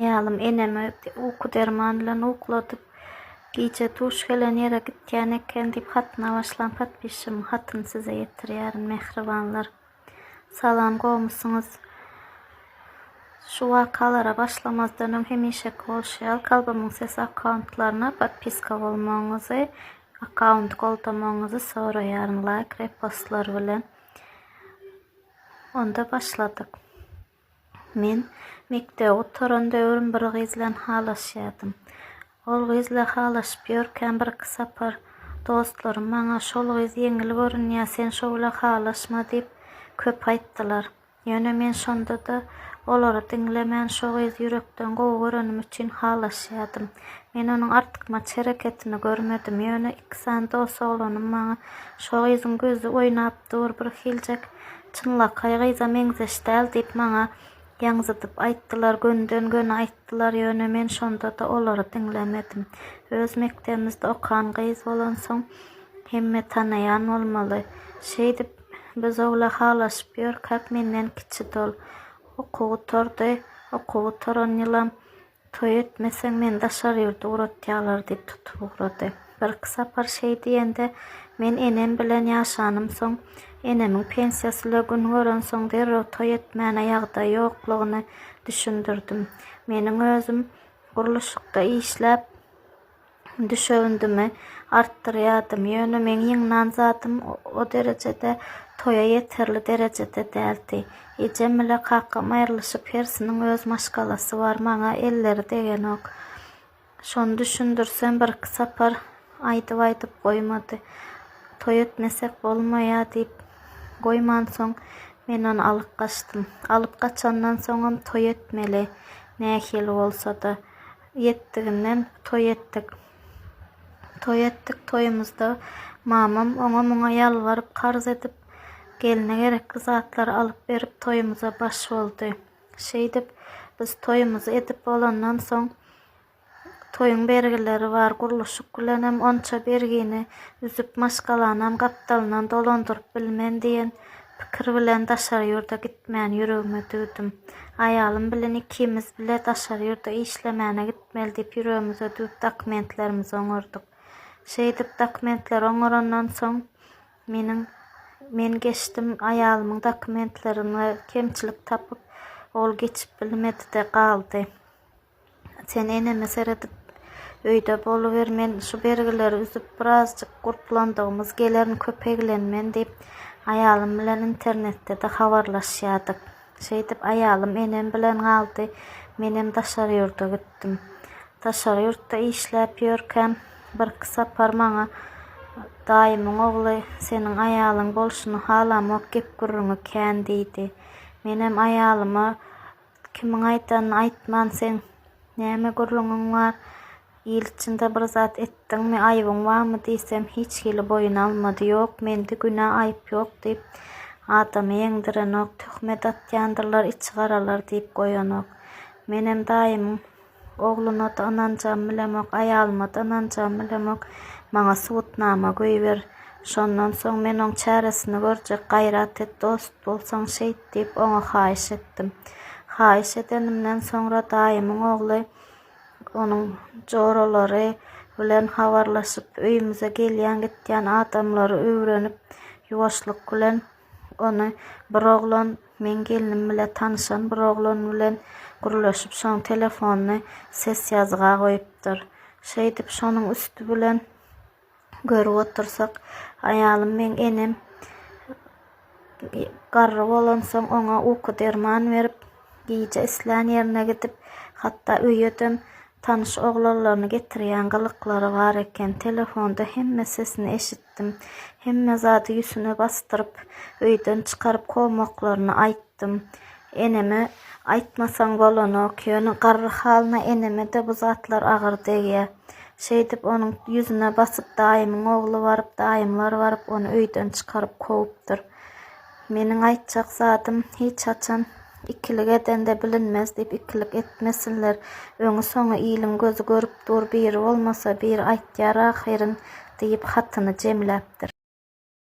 Aýalym enemi uky derman bilen ukladyp, gije duş gelen ýere gitýän eken diýip hatyna başlan podpisçimiň hatyny size ýetirýärin mähribanlar. Salam gowmysyňyz? Şu wakalara başlamazdan öň hemişeki bolşy ýaly Kalbymyň sesi akkauntlaryna podpiska bolmagyňyzy, akkaunty goldamagyňyzy soraýaryn laýk repostlar bilen. Onda başladyk. Men mekdebi gutaran döwrüm bir gyz bilen halaşýardym. Ol gyz bilen halaşyp ýörkäm birki sapar dostlarym maňa şol gyz ýeňil görünýär, sen şo bilen halaşma diýip köp aýtdylar. Ýöne men şonda-da olary diňlemän şo gyzy ýürekden gowy görenim üçin halaşýardym. Men onuň artykmaç hereketini görmedim. Ýöne iki sany dos oglanym maňa şo gyzyň gözi oýnap dur birhiljek Çynlakaý gyza meňzeş däl diýip maňa ýaňzydyp aýtdylar, gönüden-göni aýtdylar, ýöne men şonda-da olary diňlemedim. Öz mekdebimizde okan gyz bolansoň, hemme tanaýan bolmaly. Şeýdip, biz ogla halaşyp ýörkäk, menden kiçidi ol. Okuw gutardy. Okuw gutaran ýylam Toý etmeseň, meni daşary ýurda ugratýarlar diýip tutup ugrady. Birki sapar şeý diýende, men enem bilen ýaşanymsoň, enemiň pensiýasy ile gün görensoň derrew toý etmäne ýagdaý ýoklugyny düşündirdim. Meniň özüm gurluşykda işläp, düşewündimi artdyrýardym. Ýöne meň ýygnan zadym o derejede toýa ýeterli derejede däldi. Ejem bile kakam aýrylyşyp, hersiniň öz maşgalasy bar, maňa elleri degenok. Şony düşündirsem birki sapar aýdyp-aýdyp goýmady. Toý etmesek bolmaýar diýip goýmansoň, men ony alyp gaçdym. Alyp gaçandan soňam toý etmeli, nähili bolsa-da. Ýetdiginden toý etdik. Toý etdik, toýumyzda mamam oňa-muňa ýalbaryp, karz edip, gelne gerekli zatlary alyp berip, toýumyza baş boldy. Şeýdip, biz toýumyzy edip bolandan soň, toýuň bergileri bar, gurluşyk bilenem onça bergini üzüp, maşgalanam gapdalyndan dolandyryp bilmen diýen pikir bilen daşary ýurda gitmäni ýüregime düwdüm. Aýalym bilen ikimiz bile daşary ýurda işlemäne gitmeli diýip ýüregimize düwüp dokumentlerimizi oňardyk. Şeýdip dokumentleri oňarandan soň meniň men geçdim aýalymyň dokumentlerine kemçilik tapyp ol geçip bilmedide galdy. Sen eneme seredip öýde boluber, men şu bergileri üzüp birazjyk gurplandygymyz gelerin köp eglenmen diýip, aýalym bilen internetde-de habarlaşýardyk. Şeýdip aýalym enem bilen galdy, menem daşary ýurda gitdim. Daşary ýurtda işläp ýörkäm, birki sapar maňa daýymyň ogly seniň aýalyň bolşuny halamok gep-gürrüňi kän diýdi. Menem aýalyma Kimiň aýdanyny aýtman seň näme gürrüňiň bar, il içinde bir zat etdiňmi, aýbyň barmy diýsem hiç hili boýun almady, ýok mende günä aýyp ýok diýip adamy ýeňdirenok, töhmet atýandyrlar içi garalar diýip goýanok. Menem daýymyň Ogluna-da ynanjagym bilemok, aýalyma-da ynanjagym bilemok. Maňa subutnama goýber. Şondan soň men oň çäresini görjek, gaýrat et, dost bolsaň şeýt diýip, oňa haýyş etdim. Haýyş edenimden soňra daýymyň ogly onuň joralary bilen habarlaşyp, öýümize gelýän-gitýän adamlary öwrenip, ýuwaşlyk bilen Ony bir oglan, meň gelnim bile tanyşan bir oglan bilen gürleşip şoň telefonyny ses ýazga goýupdyr. Şeýdip şonuň üsti bilen görüp otursak, aýalym meň enem garry bolansoň oňa uky derman berip, gije islän ýerine gidip, hatda öýedem tanyş oglanlaryny getirýän gylyklary bar eken. Telefonda hemme sesini eşitdim. Aýtdym. Hemme zady ýüsüne basdyryp, öýden çykaryp kowmaklaryny aýtdym. Eneme aýtmasaň bolanok, ýöne garry halyna eneme-de bu zatlar agyr degýär. Şeýdip, onuň ýüzüne basyp daýymyň ogly baryp, daýymlar baryp, ony öýden çykaryp kowupdyr. Meniň aýtjak zadym, hiç haçan ikilik edende bilinmez diýip ikilik etmesinler. Öňi-soňy iliň gözi görüp dur, biri bolmasa biri aýtýar ahyryn diýip hatyny jemläpdir.